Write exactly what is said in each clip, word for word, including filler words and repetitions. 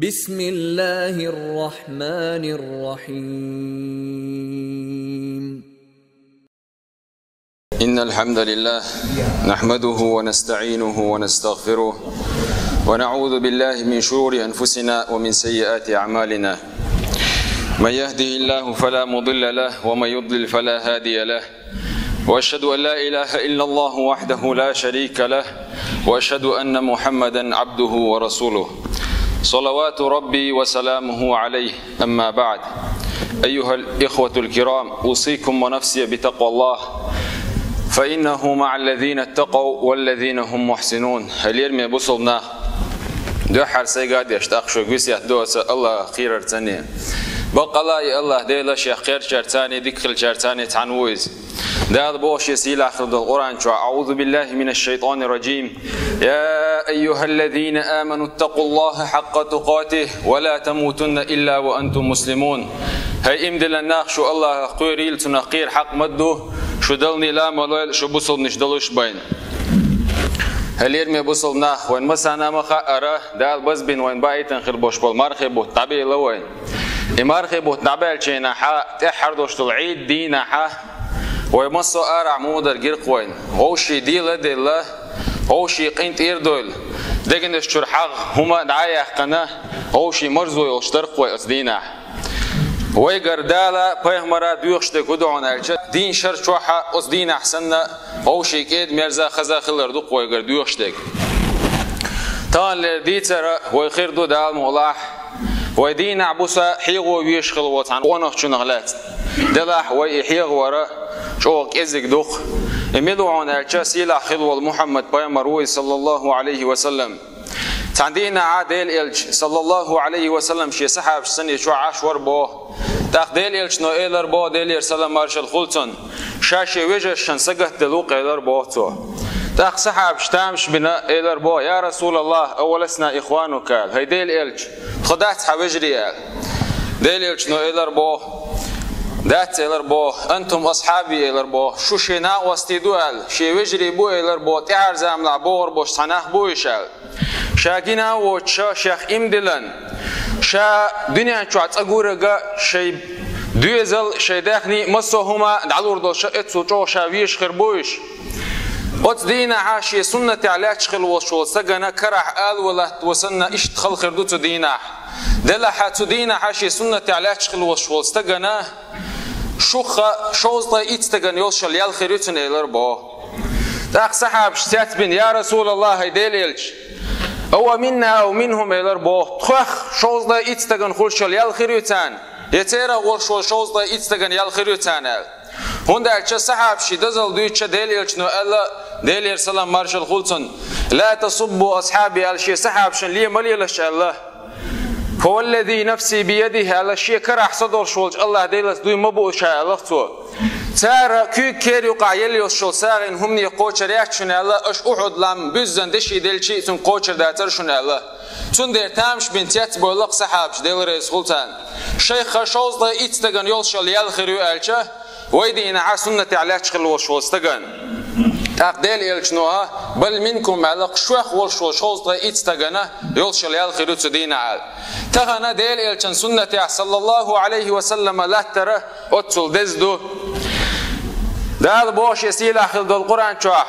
بسم الله الرحمن الرحيم. إن الحمد لله نحمده ونستعينه ونستغفره، ونعوذ بالله من شرور أنفسنا ومن سيئات أعمالنا. من يهده الله فلا مضل له، ومن يضلل فلا هادي له. وأشهد أن لا إله إلا الله وحده لا شريك له، وأشهد أن محمدا عبده ورسوله. صلوات ربي وسلامه عليه. أما بعد، أيها الإخوة الكرام، أوصيكم ونفسي بتقوى الله، فإنه مع الذين اتقوا والذين هم محسنون. Хьалерме бусулба нах, дуьххьара сайга деш, тӀаккха шуьга весет доцу Аллах кхерар цане. Баккъала и Аллах Дела шех кхерчарцане, дика хилчарцане цхьаьна ву иза. Дала боху шен сийлахь хилла долу Къуръан чохь: أعوذ بالله من الشيطان الرجيم. يا أيها الذين آمنوا اتقوا الله حق تقاته ولا تموتن إلا وأنتم مسلمون. ХӀай иман диллина нах, шу Аллахах кхоьрийла, цунах кхера хьакъ ма ду, шу далнийла а ма лойла, шу бусулбанаш долуш а байна. Хьалерме бусулба нах, вайн массарна а ма хаьара, Дала базбина вайн баийтина хир болуш болу мархи бутт дӀабелла вайн. И мархи бутт дӀабаьллачу хенахь тӀаьххьара долуш долу Ӏийд дийнахь вай массо а арахь муха дара гира-кх вайна. Вовшийн дела а делла, вовшийн къинтӀера а дойла, дегнаш чуьра хьагӀ хӀума а дӀа а яьккхина, вовшийн марзо йолуш дара-кх вай оцу дийнахь. Вайгара Дала, пайхамара доьхуш дерг хӀун ду хьуна аьлча, дийнан шар чохь а оцу дийнахь санна, вовшийн кӀеда-мерза, хаза хилар ду-кх вайгара доьхуш дерг. Таханлера дийцар вай хир ду, Дала мукъ лахь, вай дийнахь буса хьехо везаш хилла волу цхьана къонахчунах лаьцна. Делахь вай и хьехавар чӀогӀа кӀезиг ду-кх. И мила ву хьуна аьлча, сийлахь хилла волу Мухьаммад пайхамар ву иза, саллаллаху Ӏалайхи ва саллам. Цхьана дийнахь Делан элча, саллаллаху Ӏалайхи ва саллам, шен сахьабашца санна чохь Ӏаш вара боху. ТӀаккха Делан элчано элар боху, Делера салам-маршалла хуьлда цунна, ша шен вежаршна сагатделла ву-кх, элар боху цо. ТӀаккха сахьабаша тамаш бина, элар боху: «Я Расулаллах, аваласнаа ихванука», аьлла. «ХӀай Делан элча, тхо дац хьан вежарий?» аьлла. Делан элчано элар боху: «Дац», элар боху. «Антум асхьаби», элар боху. «Шу шен накъостий ду», аьлла. «Шен вежарий бу», элар боху. «ТӀаьхьара заманахь богӀур болуш цхьа нах бу уьш», аьлла. Ша гина а воцуш, шех иман диллина, ша дуьнен чохь цкъа гург а, шайн доьзал, шайн даьхни, массо а хӀума дӀалур долуш, оццул чӀогӀа ша везаш хир бу уьш. Оцу дийнахь шен суннатехь лаьтташ хилла волуш волу стагана карахь алаван латто санна иштта хала хир ду цу дийнахь. Делахь цу дийнахь шен суннатехь лаьтташ хилла волуш волу стагана шух шовзткъе итт стагана йолуш йолу ял хир ю цунна, элар боху. ТӀаккха сахьабаша цецбина: «Я Расулаллах, хӀай Делан элча, ау минна, ау минхум», элар боху. Тхох шовзткъе итт стагана хуьлуш йолу ял хир ю царна, я церах волуш волу шовзткъе итт стагана ял хир ю царна, аьлла. ХӀунда аьлча сахьабаша шен дозалла дуьйцуш Делан элчано аьлла, Делера салам-маршалла хуьлда цунна: «Ла тасуббу асхьаби», аьлла, шен сахьабашна лен ма лелаш аьлла. «Фа валлази нафси биядихи», аьлла, шен карахь со долуш волчу Аллах Делаца дуй ма бу ша, аьлла цо. Цара куьйга кер юкъахь елла йолуш йолу сагӀина хӀумане кхочур яц шуна аьлла, аша Ухьуд-лам буьззина деши делчи а цунна кхочур дацара шуна аьлла. Цундела тамаш бина цецбевлла-кх сахьабаш, Дела реза хуьлда царна. Шайх шовзткъе итт стагана йолуш йолу ял хир ю аьлча, вай дийнахь суннатехь лаьтташ хилла волуш волу стагана. ТӀаккха Делан элчано: «Бал минкум», аьлла, шух волуш волу шовзткъе итт стагана йолуш йолу ял хир ю цу дийнахь аьлла. Тахана Делан элчан суннатехь, саллаллаху Ӏалайхи ва саллама, латтара оццул деза ду. Дала боху шен сийлахь хилла долу Къуръан чохь: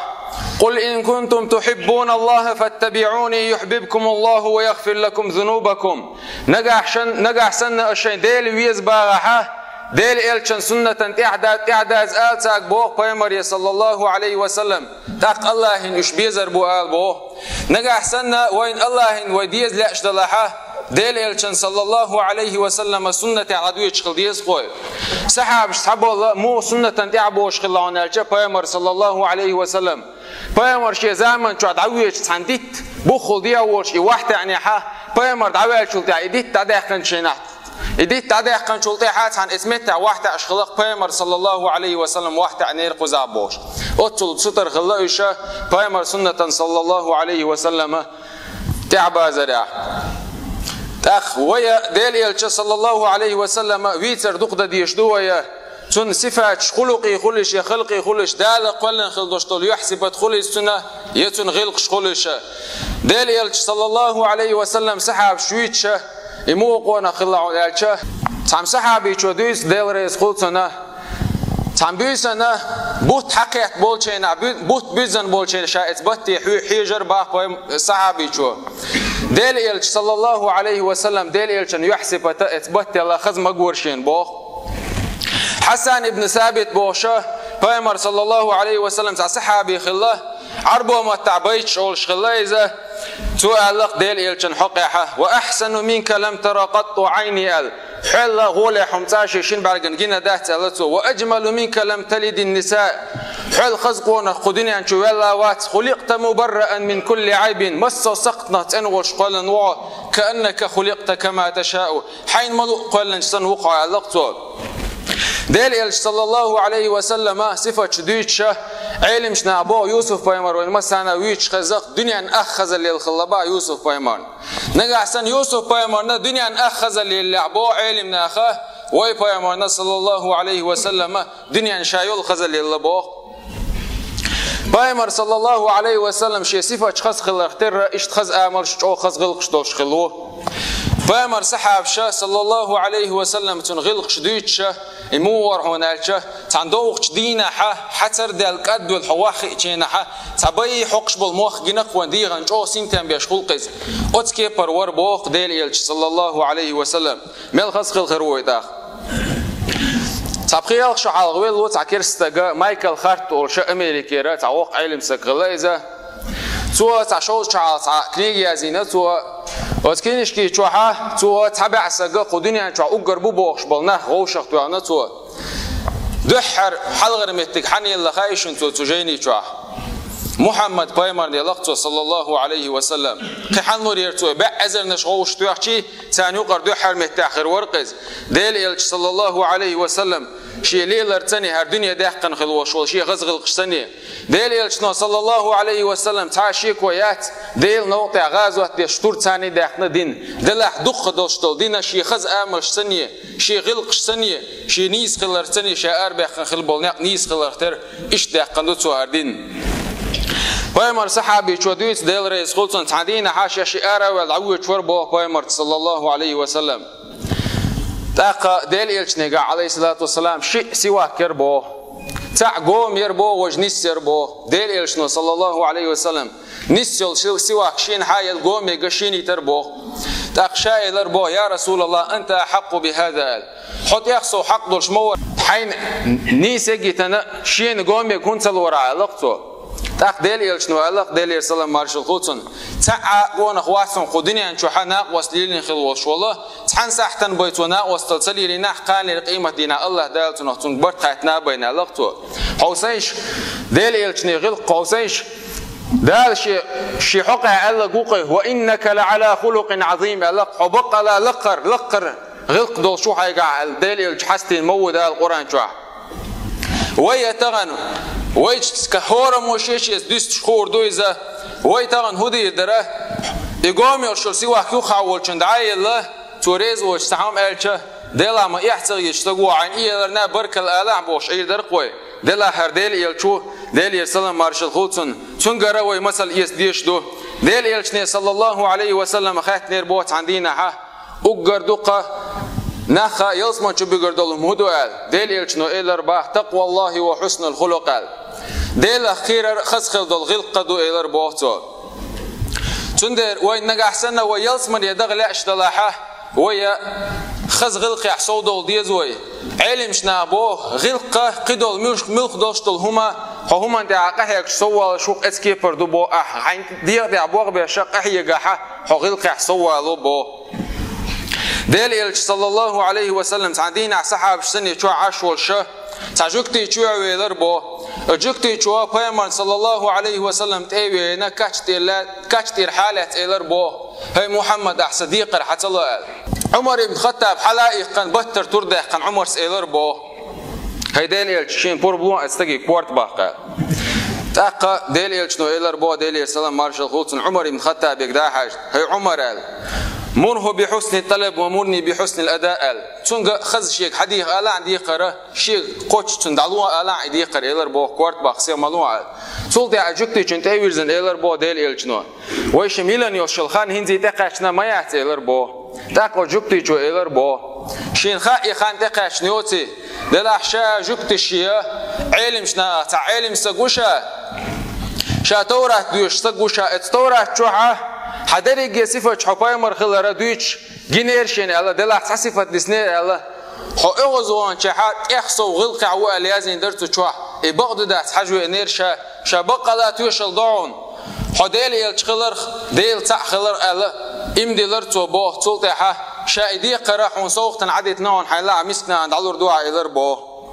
«Къул ин кунтум тухьиббуналлаха фаттабиӀуни юхьбибкумуллаху ва ягъфир лакум зунубакум». Нагахь шан-, нагахь санна аша шайн Дела веза бахахь, Делан элчан суннатан тӀаьхьа да-, тӀаьхьадаза ала цаьрга боху пайхамаре, саллаллаху Ӏалайхи ва саллам, тӀаккха Аллахьина уьш безар бу ала боху. Нагахь санна вайна Аллахьина вай деза лаьаш далахь, Делан элчан, саллаллаху Ӏалайхи ва саллама, суннатехь дӀадоьдуш хила деза-кх вай. Сахьабашца цхьаболу муха суннатан тӀаьхьа бохуш хилла хьуна аьлча, пайхамар, саллаллаху Ӏалайхи ва саллам, пайхамар шен заман чохь дӀавоьдуш цхьана дитт буххула дехьа волуш и вахь таьӀнехь, пайхамар дӀаваьллачул тӀаьхьа и дитт дӀадаьккхинчу хенахь, и дитт дӀадаьккхинчул тӀаьхьа цхьана оцу меттехь вахь таьӀаш хилла-кх, пайхамар, саллаллаху Ӏалайхи ва саллам, вахь таьӀнера кхузахь бохуш. Оццул сутара хилла уьш пайхамар суннатан, саллаллаху Ӏалайхи ва саллама, тӀаьхьабазарехь. ТӀаккха вай Делан элча, саллаллаху Ӏалайхи ва саллама, вийцар дукха дан дезаш ду вай. Цуьнан сифаташ, хулукъий хуьлуш я халкъий хуьлуш, Дала кхоьллина хила долуш долу юьхь-сипат хуьлийла цуьнан, я цуьнан гӀиллакхаш хуьлуш. Делан элча, саллаллаху Ӏалайхи ва саллам, сахьабаш вуьйцуш, И муха къонах хилла хьуна аьлча, цхьана сахьабичо дуьйцу, Дела реза хуьлда цунна, цхьана буьйсанна бутт хьакхетта болчу хенахь, бу-, бутт буьззина болчу хенахь ша эцу батте хьу-, хьежар боху пайм-, сахьабичо. Дела элча, саллаллаху Ӏалайхи ва саллам, Дела элчан юьхь-сипата эцу баттал хаза магора шена боху. Хьасан ибн Сабит бохуш, пайхамар, саллаллаху Ӏалайхи ва саллам, цхьа сахьаби хилла, Ӏарбойн маттахь байташ олуш хилла иза. Цо аьлла-кх Дела элчан хьокъехь: «Ва ахьсану минка лам тара къатту Ӏайни», аьлла. «Хьол гӀоле хьо-м цкъа шен шина бӀаьргана гина дац», аьлла цо. «Ва аджмалу минка лам талидин ниса». «Хьол хаза къонах кху дуьнен чу ваьлла вац. Хуликъта мубарраан мин кулли Ӏайбин». Массо а сакхтанах цӀена волуш кхоьллина ву хьо. «Кааннака хуликъта кама ташау». Хьайна ма-луъу кхоьллинчу санна ву хьо, аьлла-кх цо. Дела элча, саллаллаху Ӏалайхи ва саллама, сифаташ дуьйцуш, Ӏеламчу наха боху, Юсуп-пайхамар вайна массарна а вуьйцуш хезна, дуьненна ах хазалла хилла боху Юсуп-пайхамарна. Нагахь санна Юсуп-пайхамарна дуьненна ах хазалла еллехь боху Ӏеламнаха, вай пайхамарна, саллаллаху Ӏалайхи ва саллама, дуьненна ша йолу хазалла елла боху. Пайхамар, саллаллаху Ӏалайхи ва саллам, шен сифаташ хаза хиларх терра, иштта хаза амалш, чӀогӀа хаза гӀиллакхаш долуш хилла ву. Пайхамар, сахьабаша, саллаллаху Ӏалайхи ва саллам, цуьнан гӀиллакхаш дуьйцуш, и муха вара хьуна аьлча, цхьана довхачу дийнахьа, хьацар даьлла кӀадвелла хьо ваххиъчу хенахьа, цхьа байи хьокхуш болу мох гина-кх вайн дегӀана, чӀогӀа синтем беш хуьлу-кх иза. Оцу кепара вара боху Дела элча, саллаллаху Ӏалайхи ва саллам. Мел хаза хилла хир ву вай тӀаккха. Цхьа пхи-ялх шо хьалха велла ву цхьа керста стаг, Майкл Харт олуш, Америкера цхьа воккха Ӏеламстаг хилла иза. Цо цхьа шовзткъа шо хьалха цхьа книга язйина цо. Оцу книжки чохьа цо цхьа бӀе стаг кху дуьнен чохь уггар бу бохуш болу нах вовшахтоьхна цо. Дуьххьара хьалхара меттиг хьанна елла хаьий шуна цо цу жайни чохь? Мухьаммад-пайхамарна елла-кх цо, саллаллаху Ӏалайхи ва саллам. Кхин хьанна лур яра цо, бӀе эзарнаш вовшахтоьхчий, царна юкъара дуьххьара меттехь хир вара-кх иза. Дела элча, саллаллаху Ӏалайхи ва саллам, шен леларца санна хӀара дуьне даьккхина хилла волуш волу шен хаза гӀиллакхашца санна. Дела элчано, саллаллаху Ӏалайхи ва саллам, цхьа а шеко яц, Делан новкъа тӀехь гӀазот деш тур царний даьккхина дин. Делахь дукха долуш долу дин шен хаза амалшца санна, шен гӀиллакхашца санна, шен нийса хиларца санна ша арабаьккхина хилла болу некъ нийса хиларх тера, иштта даьккхина ду цо хӀара дин. Пайхамар, сахьабичо дуьйцу, Дела реза хуьлда цунна, цхьана дийнахьа шаьш ара а ваьлла дӀавоьдуш вара боху пайхамарца, саллаллаху Ӏалайхи ва саллам. ТӀаккха Дела элчанегахь, Ӏалайхиссалату вассалам, шиъ сивак яра боху. Цхьаъ гома яра боху, важа нисса яра боху. Дела элчано, саллаллаху Ӏалайхи ва саллам, нисса йолу си-, сивак шена хьа а елла, гомега шена йитара боху. ТӀаккха ша элира боху: «Я Расулаллах, анта ахьакъу бихӀаза», аьлла. «Хьо тӀех сов хьакъ долуш ма вара. Хьайна нийса йитина, шена гомега хӀунда ца лора ахь?» аьлла-кх цо. ТӀаккха Дела элчано аьлла-кх, Делера салам-маршалла хуьлда цунна: «Цхьа а къонах вац хьуна кху дуьнен чохь накъост лелийна хилла волуш волу, цхьана сахьтана бен цо накъосталла ца лелийнехь, кханенан къематдийнахь АллахӀ Дала цунах цуьнга барт хаттийна а бен», аьлла-кх цо. Хьовсийша, Дела элчанан гӀиллакх хьовсийша. Дала шен, шен хьокъехь аьлларг ву-кх: «Ва иннака ла Ӏала хулукъин Ӏазим», аьлла-кх, хьо баккъала лакхара, лакхара гӀиллакх долуш ву хьайгахь аьлла, Дела элча хьастийна ма ву Дала Къуръан чохь. Вай а тахана, вайчу ка-, хӀораммо шен-шеца дуьстуш хуур ду иза. Вай тахана хӀун дийр дара? И гома йолуш йолу сивак юххехь волчунна дӀа а елла, цо реза воцуш цхьа хӀума аьлча, делахь ма эхь ца хеташ стаг ву, хьайна и эларна баркалла алахь бохуш Ӏийр дара-кх вай. Делахь хӀара Дела элча ву, Делера салам-маршалла хуьлда цунна, цуьнгара вай масал эца дезаш ду. Дела элчане, саллаллаху Ӏалайхи ва саллам, хаьттинера боху цхьана дийнахьа, уггар дукха нах ялсамани чу буьгур долу хӀума хӀун ду аьлла. Дела элчано элира боху: «Такъваллахи ва хьуснул хулукъ», аьлла. Делах кхерар, хаза хила долу гӀиллакх ду, элира боху цо. Цундела вай нагахь санна вай ялсамане даха лаьаш далахьа, вай хаза гӀиллакхехь совдовла деза вай. Ӏеламчу наха боху, гӀиллакх кхидолу муьлх-, муьлхха долуш долу хӀума, хьо хӀуманна тӀехь къахьегаш соввалуш ву-кх, эцу кепара ду боху ахь, хьайн дегӀа тӀехь болх беш къахьегахьа, хьо гӀиллакхехь соввало боху. Дела элча, саллаллаху Ӏалайхи ва саллам, цхьана дийнахь сахьабаш санна чохь Ӏаш волуш, цхьа жуьгти чу а велира боху. Жуьгтичо пайхамарна, саллаллаху Ӏалайхи ва саллам, тӀе а веана, кач тӀера ла-, кач тӀера хьалаьцна элира боху: «ХӀай Мухьаммад, ахь сан декхар хьан ца ло», аьлла. Ӏумар ибн Хаттаб хьала а иккхина, баттара тур даьккхина, Ӏумарс элира боху: «ХӀай Дела элча, шена пурба ло оцу стаге, корта баккха», аьлла. ТӀаккха Дела элчано элира боху, Делера салам-маршалла хуьлда цунна, Ӏумар ибн Хаттабе дӀа а хьаьжна: «ХӀай Ӏумар», аьлла, «мурху би хьуснит талаб ва мурни би хьуснил ада», аьлла. Цуьнга хаза шега хьан деха алахь декхар, шега кхоччуш цунна дӀало алахь и декхар, элира боху, корта баккха, сема ло аьлла. Цул тӀаьхьа жуьгтичунна тӀе а вирзина элира боху Дела элчано: «Вайшимма йилина йолуш йолу хан хӀинца тӀекхаьчна ма яц», элира боху. ТӀаккха жугтичо элар боху: «Шена хаьа и хан тӀекхаьчна йоций, делахь ша жугташ я, Ӏелимаш нахах цхьа Ӏелим саг ву ша, ша Таврат доьшуш саг ву ша, эцу Таврат чохьа хьан дерриге сифаташ хьо пайхамар хилара дуьйцуш гинера шена аьлла, делахь цхьа сифат диснера аьлла. Хьо оьгӀазваханчехьа тӀех сов гӀиллакхехь ву аьлла яздина дара цу чохь. И бакъду дац хьажа веанера ша, ша баккъала тоьшалла до хьуна. Хьо Дела элча хиларх, Дела цхьаъ хилар аьлла, иман дилар цо боху, цул тӀаьхьа ша и декхара хьуна совгӀатана Ӏадитина хьуна хьайла а мисканахана дӀалур ду хьа», — элар боху.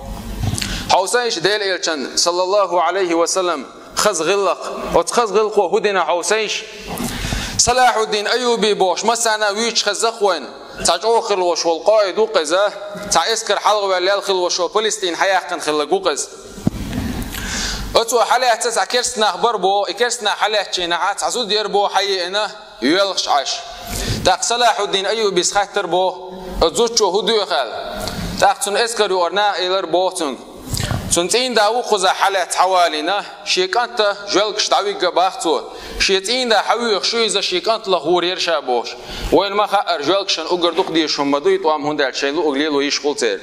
Хьовсийша Дела элчан, саллаллаху Ӏалайхи ва саллам, хаза гӀиллакх. Оцу хаза гӀиллакхо хӀун дина хьовсийша? Салахьуддин Айюби бохуш, массарна а вуьйцуш хеза-кх вайна. Цхьа чӀогӀа хила волуш волу къаид ву-кх иза, цхьа эскар хьалхаваьлла яьлла хила волуш волу Палестин хьаяьккхина хилларг ву-кх иза. Оцо хьалаьцна цхьа керста нах бара боху, и керста нах хьалаьцначийн ахьа цхьа зуда яра боху хьаеана, йоьлхуш Ӏаш. ТӀаккха Салахьуддин Айюбис хаттар боху, оцу зудчо хӀун доьху аьлла. ТӀаккха цунна эскар юкъара наха элар боху цуьнга. Цуьнан цӀийнда ву кхузахь хьалаьцна хьавалийна, шен кӀанта жоьлгаш дӀавигга баха цо. Шен цӀийнда хьавоьхуш ю иза, шен кӀант лаха гӀур яра ша бохуш. Вайна ма хаьара, жоьлгашна уггар дукха дезаш хӀума ма ду и тӀом, хӀунда аьлча шайн луъург лело йиш хуьлу церан.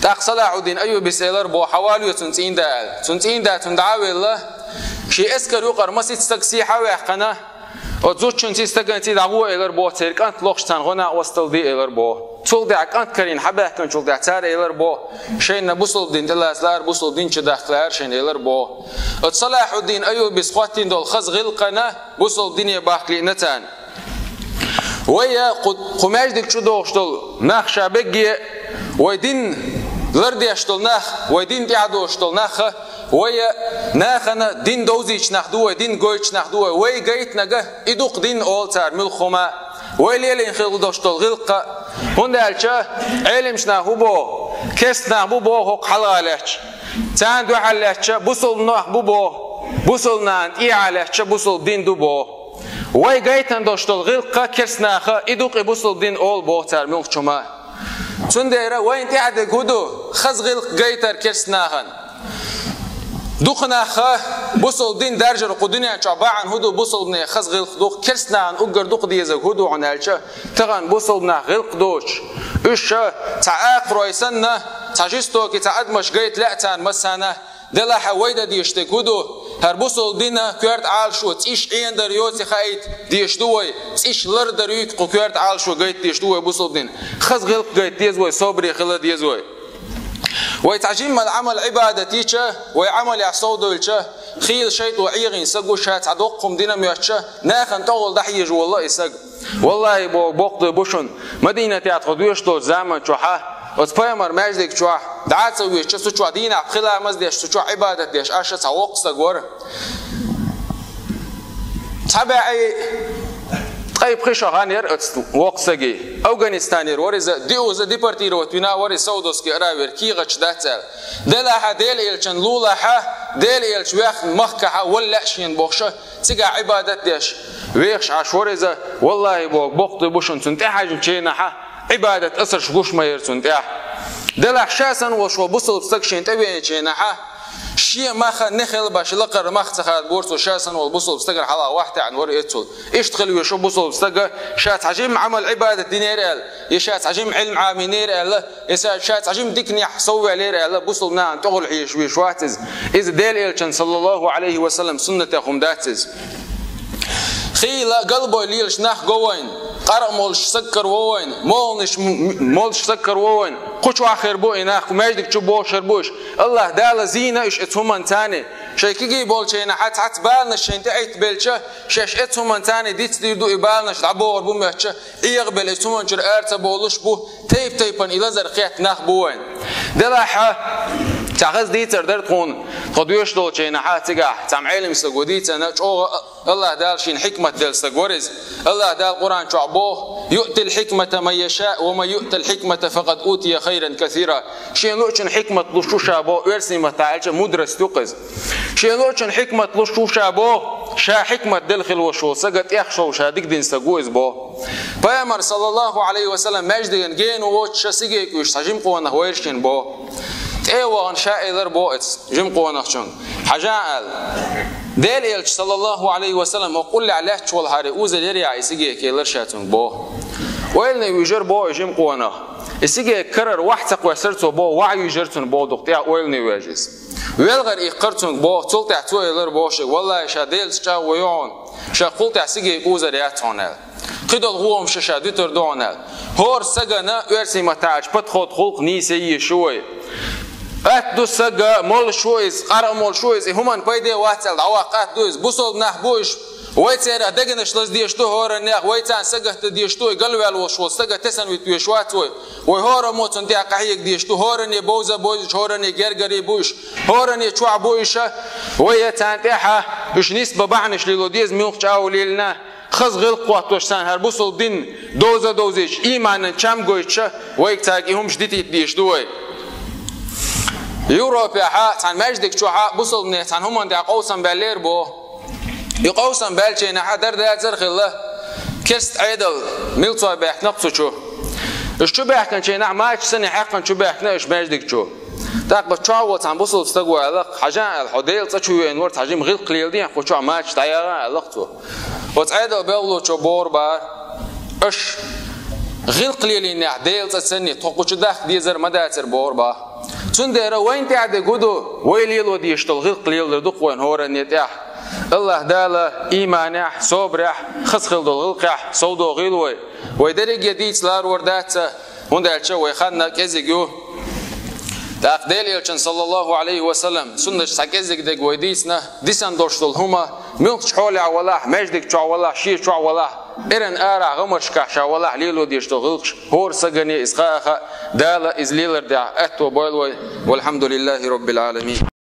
ТӀаккха Салахьуддин Айюбис элар боху, хьавалаве цуьнан цӀийнда аьлла. Цуьнан цӀийнда цунна дӀа а велла, шен эскар юкъара масийтта стаг сехьа а ваьккхина, оцу зудчуьнций стаганций дӀагӀо элар боху, церан кӀант лохуш царна гӀо-накъосталла де элар боху. Цул тӀаьхьа кӀант карийна хьабаьхкинчул тӀаьхьа цара элар боху, шайна бусалба дин тӀелаца лаьара, бусалба дин чу дахка лаьара шайна элар боху. Оцу Салахьуддин Айюбис хӀоттийна долу хаза гӀиллакхана бусалба дине бахка лиъна царна. Вай а кху, кху маьждиг чу догӀуш долу нах ша бегге, вай дин лардеш долу нах, вай дин тӀаьхьадозуш долу нах а, вай а нахана дин довзуьйтуш нах ду вай, дин гойтуш нах ду вай, вай гайтинарг и ду-кх дин олу цара муьлхха хӀума. Вай лелийна хила долуш долу гӀиллакх а, хӀунда аьлча Ӏелимаш нах хӀун боху, керста нах бу боху хӀокху хьалха лаьтташ. Царна дуьхьал лаьтташ бусалба нах бу боху, бусалба нахана тӀехьа лаьтташ бусалба дин ду боху. Вай гайтина долуш долу гӀиллакх а, керста нах а, и ду-кх и бусалба дин олу боху цара муьлххачу хӀума. Цундела вайна тӀехь дерг хӀун ду? Хаза гӀиллакх гайтар керста нахана. Дукха нах а бусалба дин даржар кху дуьнен чохь бахьана хӀун ду? Бусалбане хаза гӀиллакх ду-кх, керста нахана уггар дукха дезарг хӀун ду хьуна аьлча, тахана бусалба нах гӀиллакх доцуш, уьш ша цхьа акхарой санна, цхьа жестокий цхьа адамаш гайта лаьа царна массарна, делахь а вай дан дезаш дерг хӀун ду? ХӀара бусалба дина коьрта Ӏалашо цӀиш Ӏенадар йоций хаийта дезаш ду вай, цӀиш лардар юй-кх кху коьрта Ӏалашо гайта дезаш ду вай бусалба дина. Хаза гӀиллакх гайта деза вай, собаре хила деза вай. Вай цхьа жимма Ӏамал-Ӏибадат йича, вай Ӏамалехь совдойлча, хийла шайтӀо ӀегӀина саг ву ша цхьа доккха хӀума дина моьттуча, нахана тӀехула дӀахьежа волу и саг. Валлахи, боху, боккха дуй бу шуна, Мадинатехь тхо доьшуш долчу заман чохьа, оцу пайхамар маьждиг чохь, дӀа а ца вуьйцуш, цу чохь дийнахь пхи ламаз деш, цу чохь Ӏибадат деш, аша цхьа воккха саг вара. Цхьа бӀе ткъе пхи шо хан яра оцу воккха саги. Афганистанера вара иза, диъаза депортировать вина вара иза Саудовский Аравера, кехаташ дац аьлла. Делахьа, Дела элчан лулахьа, Дела элча вехна махкахьа вала лаьа шена бохуша, цигахь Ӏибадат деш, вехаш Ӏаш вара иза, валлахи, боху, боккха дуй бу шуна, цунна тӀехьаьжначу хенахьа Ӏибадат асарш гуш ма яра цунна тӀехь. Делахь ша санна волуш волу бусалба стаг шена тӀевеанчу хенахьа, шен маха нехел баш лакхара мах ца хадабора цо, ша санна волу бусалба стагана хьалха вахь таьӀна вара эцул. Иштта хила веша бусалба стага, ша цхьа жимма Ӏамал-Ӏибадат динера аьлла, я ша цхьа жимма Ӏилма Ӏамийнера аьлла, я ша цхьа жимма диканехь совваьллера аьлла, бусалба нахана тӀехула хьежаш веш вац иза. Иза Дела элчан, саллаллаху Ӏалайхи ва саллам, суннатех хӀума дац иза. Хийла галбой лелаш нах го вайна, къаркъа молуш саг караво вайна, молханаш м-, м-, молуш саг караво вайна. Кху чохь хир бу и нах, кху маьждиг чу бохуш хир бу уьш. АллахӀ Дала зийна уьш эцу хӀуманца царна. Шайн кегий болчийнахьа цхьацца баланаш шайна тӀеӀиттабелча, шаьш эцу хӀуманца царна дицдийр ду и баланаш дӀабохур бу моьттуча, эгӀабелла эцу хӀуман чуьра ара ца бовлуш бу, тайп-тайпана и лазар кхетта нах бу вайна. Делахьа, цхьа хаза дийцар дара тхуна, тхо доьшуш долчийнахьа цигахь, цхьа Ӏелим саго дийцина, чӀогӀа АллахӀ Дала шена хьикмат делла стаг вара иза. АллахӀ Дала Къуръан чохь боху: «Юътил хьикмата ман яшаъ, ва ман юътал хьикмата факъад утия хайран касира». Шена луъучун хьикмат луш ву ша боху, оьрсийн маттахь аьлча, мудрость ю-кх иза. Шена луъучун хьикмат луш ву ша боху, ша хьикмат делла хила волуш волу сага тӀех шов ша дика дина саг ву иза боху. Пайхамар, саллаллаху Ӏалайхи ва саллам, маьждиган гена воцуш ша сиге куьйш цхьа жимкъонах вайра шена боху. ТӀе а вахана ша элар боху эцу жимкъонахчунга: «Хьажа», — аьлла. Дела элча, саллаллаху Ӏалайхи ва саллам, хӀокху къуллехь лаьтташ волу хьари узал яри и сиге, элар ша цунга боху. Ойлане вуьйжар боху и жима къонах. И сигаьрка карара вахь ца кхоьссар цо боху, вахь вуьйжар цунна боху дукха тӀехь ойлане ваьжна иза. ВелгӀар иккхар цуьнга боху, цул тӀаьхьа цо элира боху шега, валлахӀи, ша Делаца чӀагӀо йо хьуна, ша кхул тӀехь сигаьрка узар яц хьуна аьлла. Кхидолу гӀома ша дуьтур ду хьуна аьлла. ХӀора сагана оьрсийн маттахь аьлча подход, гӀуллакх нийса йиш ю вай. Атта ду сага, молуш ву иза, къаркъа молуш ву иза, и хӀуманна пайде вац аьлла, дӀаваккха атта ду иза. Бусалба нах бу уьш, вай церан дегнаш лаза дезаш ду хӀораннех, вай царна сагатта дезаш ду, и галваьлла волуш волу сага тесна вита везаш вац вай. Вай хӀораммо цунна тӀехь къахьега дезаш ду, хӀоранне бовза а бовзуьйтуш, хӀоранне гергара а бу уьш, хӀоранне чохь бу уьш, вай я царна тӀехь уьш нисбан бахьанаш лело деза, муьлххачу агӀор лелийна. Хаза гӀиллакх хӀоттош царна хӀара бусалба дин довза а довзуьйтуш, ийманан чам гойтуш, вайга цаьрга и хӀумаш дитийта дезаш ду вай. Европехь цхьана маьждиг чохь бусалбанех цхьана хӀуманна тӀехь къовсам баьллера боху. И къовсам баьллачийнахь дара дацара хилла керста Ӏедал, милцой баьхкина-кх цу чу. Уьш чу баьхкинчийнахь мачаш санна хьаькхна чу баьхкина уьш маьждиг чу. ТӀаккха чохь волу цхьана бусалба стага аьлла-кх, хьажа аьлла, хьо Делан цӀа чу веана вара, цхьа жима гӀиллакх леладе хьуна кху чохь, мачаш дӀаяхьа аьлла-кх цо. Оцу Ӏедал белхалочо бохура боху, аша гӀиллакх лелийнехь Делан цӀа санна, тхо кху чу дахка дезар ма дацара бохура боху. Цундела вайна тӀехь дерг хӀун ду, вай лело дезаш долу гӀиллакх леладар ду-кх вайна хӀоранне тӀехь. АллахӀ Дала ийманехь, собарехь, хаза хила долу гӀиллакхехь совдохийла вай. Вай дерриге дийца ларор дац, хӀунда аьлча вай хан кӀезиг ю. ТӀаккха Делан Элчан, саллаллаху Ӏалайхи ва саллам, суннаташ цхьа кӀезиг дерг вай дийцина, дисина долуш долу хӀума, муьлххачу хьолехь валахь, маьждиг чохь валахь, шен чохь валахь, эрна арахь, гӀамаршкахь ша валахь, лело дезаш долу гӀиллакхаш, хӀора сагана иза хаа а хаьа, Дала иза лелар тӀехь аьтто бойла вай. Валхьамдулиллахи Роббил Ӏаламин.